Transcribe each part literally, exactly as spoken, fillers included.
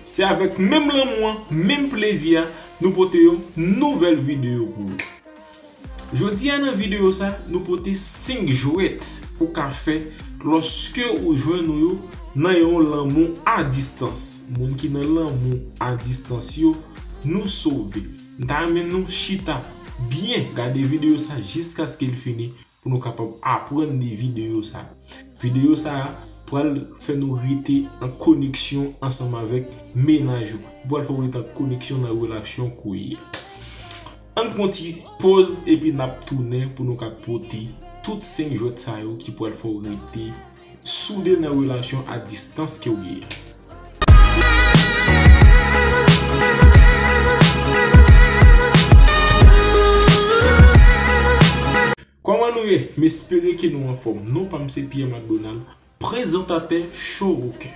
Se avèk menm lanmou an, menm plezi a, nou pote yon nouvèl videyo pou ou. Jodi a nan videyo sa, nou pote senk jwèt ou ka fè lòske ou jwenn ou yo nan yon lanmou a distans. Moun ki nan lanmou a distans yo, nou sove. M ta renmen nou chita byen gade videyo sa jiskaske l fini pou nou kapab aprann de videyo sa. Videyo sa pral fè nou rete an koneksyon ansanm avèk mennaj ou. Li pral fè w rete an koneksyon nan relasyon ke w ye a. Ann pran ti pòz epi n ap tounen pou nou ka pote tout senk jwèt sa yo ki pral fè w rete soude nan relasyon a distans ke w ye a. Kòman nou ye? M espere ke nou anfòm. Non pa m se Pierre McDonald, prezantatè Show Roken.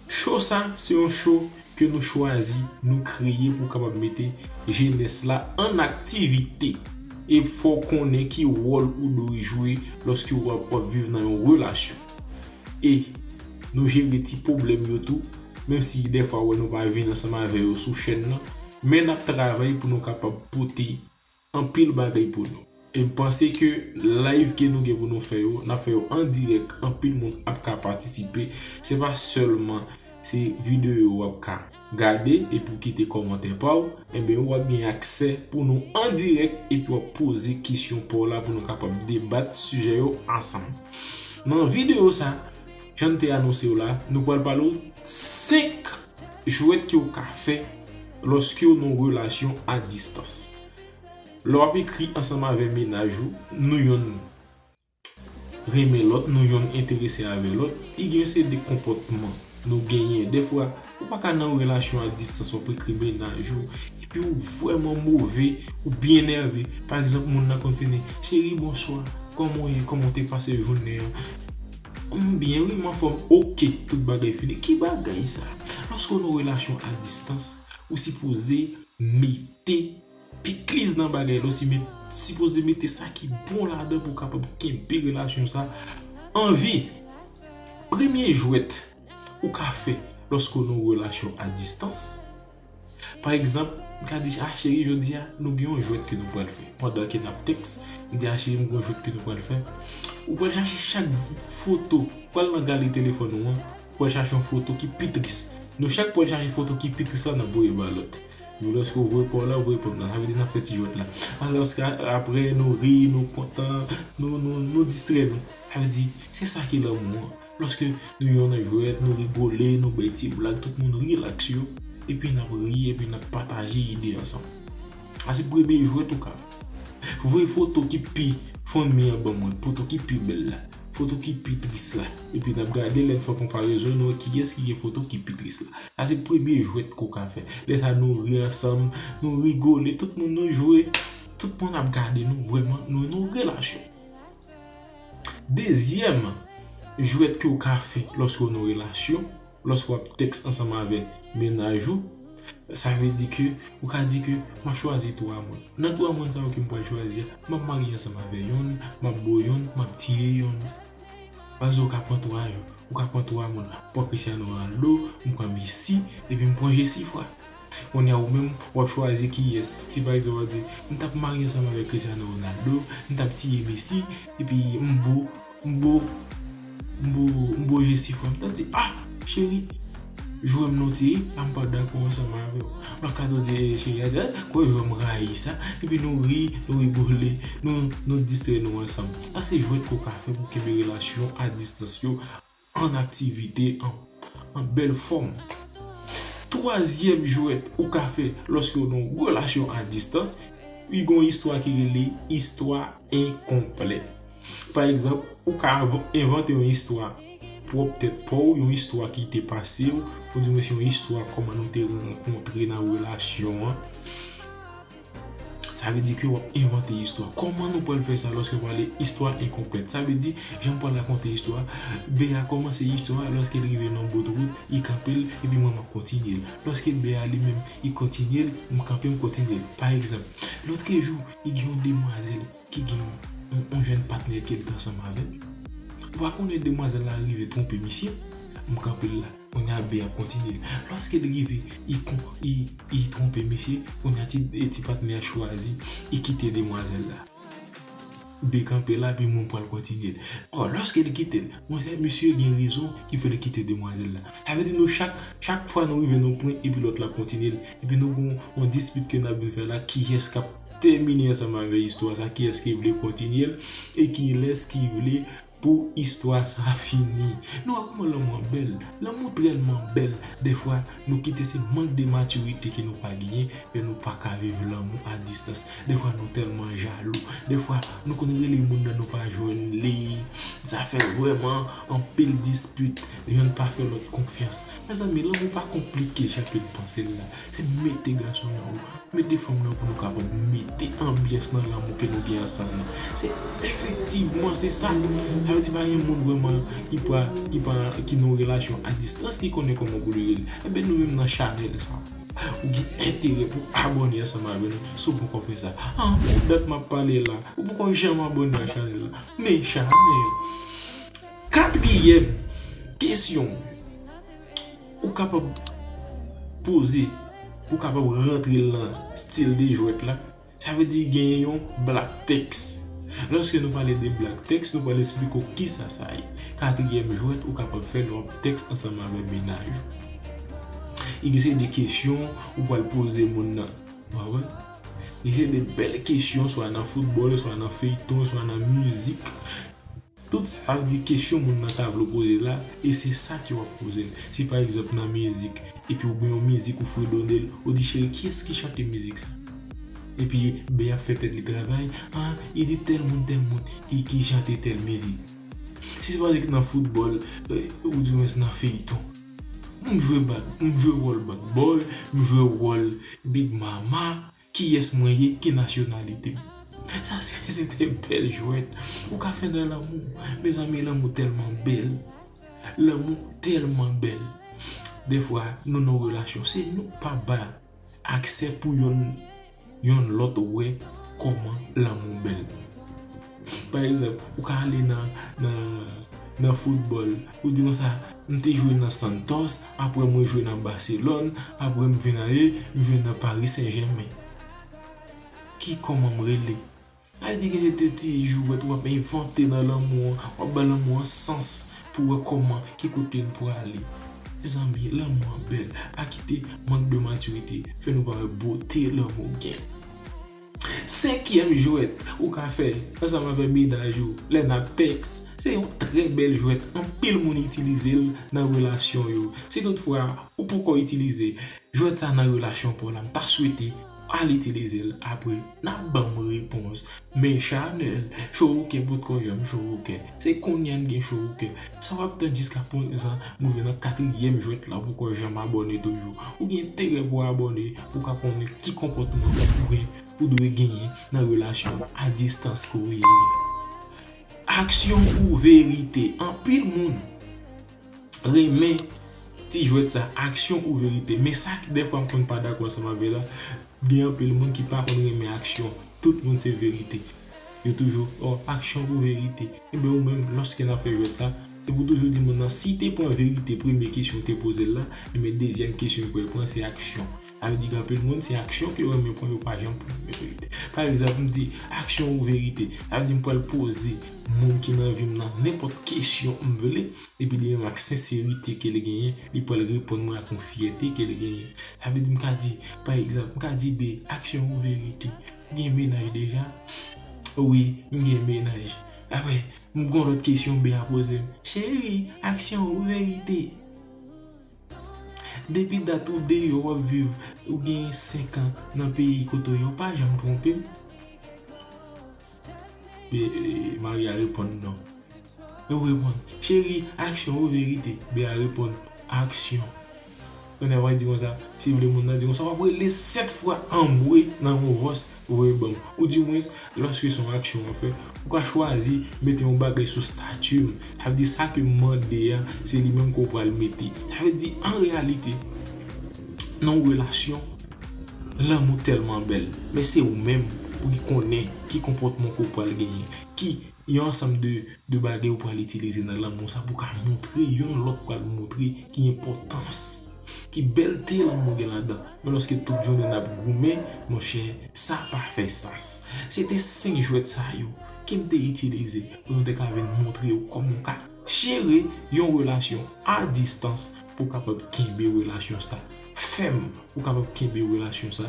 Show sa se yon show ke nou chwazi, nou kreye pou kapab mete jenès la an aktivite. E fò w konnen ki wòl ou dwe jwe lòske w ap, w ap viv nan yon relasyon. E nou jere ti pwoblèm yo tou, menm si dèfwa w wè nou pa vin ansanm avè yo sou chèn nan, men n ap travay pou nou kapab pote anpil bagay pou nou. E m panse ke live ke nou gen pou nou fè yo, n ap fè yo an dirèk, anpil moun ap ka patisipe. Se pa sèlman se videyo w ap ka gade epi w kite kòmantè pa w, enben w ap gen aksè pou nou an dirèk epi w ap poze kesyon pa w la pou nou kapab debat sijè yo ansanm. Nan videyo sa, jan n te anonse w la, nou pral pale w senk jwèt ke w ka fè lòske w nan yon relasyon a distans. Lè w ap ekri ansanm avè mennaj ou, nou yonn renmen lòt, nou yonn enterese avè lòt, li gen yon seri de konpòtman nou genyen. Dèfwa, ou pa ka nan yon relasyon a distans, w ap ekri mennaj ou, epi ou vrèman move, ou byen nève. Pa egzanp, moun nan konn vini, "Cheri, bonswa, kòman w ye? Kòman w te pase jounen an?" "M byen wi, m anfòm." Oke, tout bagay fini. Ki bagay sa? Lòske w nan yon relasyon a distans, ou sipoze mete pikliz nan bagay la, ou si met, sipoze mete sa ki bon ladan pou w kapab kenbe relasyon sa an vi. Premye jwèt ou ka fè lòske w nan yon relasyon a distans. Pa egzanp, m ka di, "Ah, cheri, jodi a, nou gen yon jwèt ke nou pral fè." Pandan ke n ap tèks, m di, "Ah, cheri, m gen yon jwèt ke nou pral fè." Ou pral chache chak foto, pral nan galri telefòn ou an, pral chache yon foto ki pi tris. Nou chak pral chache foto ki pi tris la, n ap voye ba lòt. Epi lòske w voye pa w la, w voye pa m la. Sa vle di n ap fè ti jwèt la. Alòske a-, apre, nou ri, nou kontan, nou, nou, nou distrè nou. Sa vle di, se sa ki lanmou an. Lòske nou yonn nan jwèt, nou rigole, nou bay ti blag, tout moun rilaks yo. Epi n ap ri, epi n ap pataje ide ansanm. Sa se premye jwèt ou ka fè. Voye foto ki pi funny an ban mwen, foto ki pi bèl la, foto ki pi tris la. Epi n ap gade, lè n fè konparezon, nou wè kiyès ki gen foto ki pi tris la. Sa se premye jwèt ke w ka fè. Lè sa nou ri ansanm, nou rigole, tout moun nou jwe, tout moun ap gade nou, vrèman, nou nan yon relasyon. Dezyèm jwèt ke w ka fè lòske w nan yon relasyon, lòske w ap tèks ansanm avè mennaj ou, sa vle di ke ou ka di ke, "M ap chwazi twa moun. Nan twa moun sa yo ke m pral chwazi a, m ap marye ansanm avè yonn, m ap bo yonn, m ap tiye yonn." Pa egzanp, ou ka pran twa yo, ou ka pran twa moun. M pran Cristiano Ronaldo, m pran Messi, epi m pran Jesifra. Kounye a ou menm, w ap chwazi kiyès. Si pa egzanp, w ap di, "M t ap marye ansanm avèk Cristiano Ronaldo, m t ap tiye Messi, epi m bo, m bo, m bo, m bo Jesifra." M t ap di, "Ah, cheri, jwè m non tiye, la m pa dakò ansanm avè w." Lòt ka tou di, "Eh, cheri, a di, kwè jwè m rayi sa." Epi nou ri, nou rigole, nou, nou distrè nou ansanm. Sa se jwèt ke w ka fè pou kenbe relasyon a distans yo an aktivite, an, an bèl fòm. Twazyèm jwèt ou ka fè lòske w nan yon relasyon a distans, li gen yon istwa ki rele istwa enkonplè. Pa egzanp, ou ka av-, envante yon istwa pwòp tèt pa w, yon istwa ki te pase w, ou di, "Mwen, se yon istwa kòman nou te rankontre nan relasyon an." Sa vle di ke w ap envante istwa. Kòman nou pral fè sa lòske w pale istwa enkonplèt? Sa vle di, jan m pral rakonte istwa, bè a kòmanse istwa a, lòske l rive nan bout wout, li kanpe l, epi mwen m ap kontinye l. Lòske bè a li menm, li kontinye l, m kanpe, m kontinye l. Pa egzanp, lòtrejou, li gen yon demwazèl ki gen yon, yon, yon jèn patnè ke l t ansanm avè l. Ou pa konnen demwazèl la rive twonpe misye, m kanpe l la. Kounye a B ap kontinye. Lòske l rive, li kon, li, li twonpe misye, kounye a ti, ti patnè a chwazi, li kite demwazèl la. B kanpe la, epi moun pral kontinye l. Ò, lòske l kite l, monchè, misye gen rezon ki fè l kite demwazèl la. Sa vle di nou chak, chak fwa nou rive nan yon pwen, epi lòt la ap kontinye l, epi nou gon yon dispit ke n ap vin fè la, kiyès k ap tèmine ansanm avè istwa sa, kiyès ki vle kontinye l, e kilès ki vle pou istwa sa fini. Nou wè kòman lanmou an bèl. Lanmou tèlman bèl. Dèfwa, nou kite se mank de matirite ke nou pa genyen, fè nou pa ka viv lanmou a distans. Dèfwa, nou tèlman jalou. Dèfwa, nou konn rele moun nan, nou pa jwenn li. Sa fè vrèman anpil dispit. Yonn pa fè lòt konfyans. Mezanmi, lanmou pa konplike jan ke n panse l la. Se mete gason nan ou, mete fanm nan pou nou kapab mete anbyans nan lanmou ke nou gen ansanm nan. Se efektivman, se sa. Sa vle di pa gen moun vrèman ki pa, ki pa, ki nan yon relasyon a distans ki konnen kòman pou li rele. Ebyen nou menm nan chanèl sa, ou gen enterè pou abòne ansanm avè nou si w poko fè sa. Ah, yon dat m ap pale la, ou poko janm abòne a chanèl la. Men chanèl. Katriyèm kesyon ou kapab poze, ou kapab rantre l nan stil de jwèt la. Sa vle di genyen yon black text. Lòske nou pale de black text, nou pral esplike w kisa sa ye. Katriyèm jwèt ou kapab fè lè w ap text ansanm avè mennaj ou. Li gen seri de kesyon ou pral poze moun nan. Ou konprann? Li se de bèl kesyon, swa nan foutbòl, swa nan feyton, swa nan mizik. Tout sa ap di kesyon moun nan ta vle w poze la, e se sa ke w ap poze l. Si pa egzanp nan mizik, epi w gen yon mizik ou fredone l, ou di, "Cheri, kiyès ki chante mizik sa?" Epi B ap fè tèt li travay, "Ah, li di tèl moun, tèl moun ki, ki chante tèl mizik." Si se pa egzanp nan foutbòl, eh, ou di mwen nan feyton. M jwe bad, m jwe wòl bad boy, m jwe wòl big mama, kiyès mwen ye, ki nasyonalite m. Sa se, se de bèl jwèt ou ka fè nan lanmou. Mezanmi, lanmou tèlman bèl. Lanmou tèlman bèl. Dèfwa, nou nan relasyon, se nou k pa ba aksè pou yonn, yonn lòt wè kòman lanmou bèl. Pa egzanp, ou ka ale nan, nan, nan foutbòl, ou di konsa, "M te jwe nan Santos, apre mwen jwe nan Barcelone, apre m vin ale, m jwe nan Paris Saint-Germain." Ki kòman m rele? Sa vle di gen de ti jwèt w ap envante nan lanmou an, w ap ba lanmou an sans pou wè kòman, ki kote n prale. Mezanmi, lanmou an bèl. Pa kite mank de matirite fè nou pa wè bote lanmou gen. Senkyèm jwèt ou ka fè ansanm avè mennaj ou lè n ap tèks, se yon trè bèl jwèt. Anpil moun itilize l nan relasyon yo. Si toutfwa ou poko itilize jwèt sa nan relasyon pa w la, m ta swete al itilize l, apre n ap ban m repons. Men Chanèl, chouke potko janm chouke. Se kounye a n gen chouke. Sa w ap tann jiska prezan, m rive nan katriyèm jwèt la, ou poko janm abòne toujou. Ou gen enterè pou w abòne, pou w ka konnen ki konpòtman ou gen, ou dwe genyen nan relasyon a distans ke w ye. Aksyon ou verite? Anpil moun renmen ti jwèt sa, aksyon ou verite. Men sa ki dèfwa m konn pa dakò ansanm avè la, gen anpil moun ki pa konn renmen aksyon. Tout moun se verite. Yo toujou, "Oh, aksyon pou verite." Ebyen ou menm, lòske n ap fè jwèt sa, se pou toujou di moun nan, si te pran verite premye kesyon ou te poze l la, ebyen dezyèm kesyon pou l pran se aksyon. Sa vle di gen anpil moun, se aksyon ke yo renmen pran, yo pa janm pran verite. Pa egzanp, m di, "Aksyon ou verite?" Sa vle di m pral poze moun ki nan vi m nan nenpòt kesyon m vle, epi li menm ak senserite ke li genyen, li pral reponn mwen ak yon fyète ke li genyen. Sa vle di m ka di, pa egzanp, m ka di, "B, aksyon ou verite? Ou gen mennaj deja?" "Wi, m gen mennaj." Apre, m gon lòt kesyon B a poze m. "Cheri, aksyon ou verite?" Depi dat ou deyò w ap viv, ou gen senk an nan peyi kote w ye, ou pa janm twonpe m. Be, e, mari a reponn non. Yo reponn, "Cheri, aksyon ou verite?" B a reponn, "Aksyon." Kounye a w a di konsa, si w vle moun nan di konsa, w ap rele sèt fwa anmwe nan yon vòs voye ban m. Oudimwens, lòske se yon aksyon w ap fè, ou ka chwazi mete yon bagay sou stati m. Sa vle di sa ke m mande a, se li menm ke w pral mete. Sa vle di, an reyalite, nan yon relasyon, lanmou tèlman bèl. Men se ou menm pou ki konnen ki konpòtman ke w pral genyen, ki yon ansanm de, de bagay ou pral itilize nan lanmou sa pou ka montre youn lòt pral montre ki enpòtans, ki bèlte lanmou gen ladan. Men lòske tout jounen n ap goumen, monchè, sa pa fè sans. Se te senk jwèt sa yo ke m te itilize pou nou te ka vin montre w kòman w ka jere yon relasyon a distans pou w kapab kenbe relasyon sa fèm, pou w kapab kenbe relasyon sa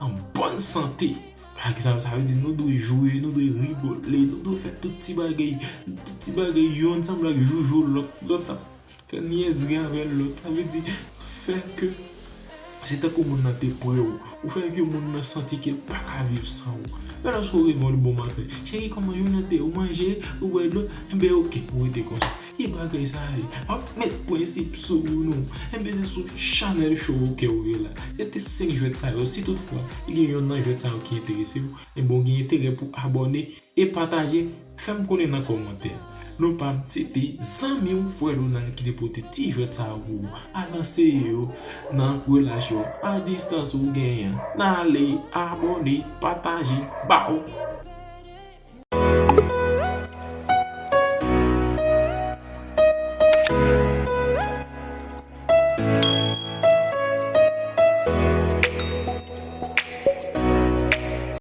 an bòn sante. Pa egzanp, sa vle di nou dwe jwe, nou dwe rigole, nou dwe fè tout ti bagay, tout ti bagay, youn sanble ak joujou lòt, lòt ap fè nyèzri avè lòt. Sa vle di fè ke se tankou moun nan te pre w, ou fè ke moun nan santi ke l pa ka viv san ou. Men lòske w reve yon bon maten, cheri, kòman jounen te ye? Ou manje, ou bwè dlo, enben oke, ou rete konsa. Ki bagay sa ye? M ap met prensip sou ou non. Enben se sou Chanèl Show Oke ou ye la. Se te senk jwèt sa yo. Si toutfwa li gen yonn nan jwèt sa yo ki enterese w, enben w gen enterè pou abòne e pataje. Fè m konnen nan kòmantè. Non pa m, se te zanmi w, frè Donald, ki te pote ti jwèt sa yo pou ou. Al anseye yo nan relasyon a distans ou genyen an. N ale abòne, pataje, baw.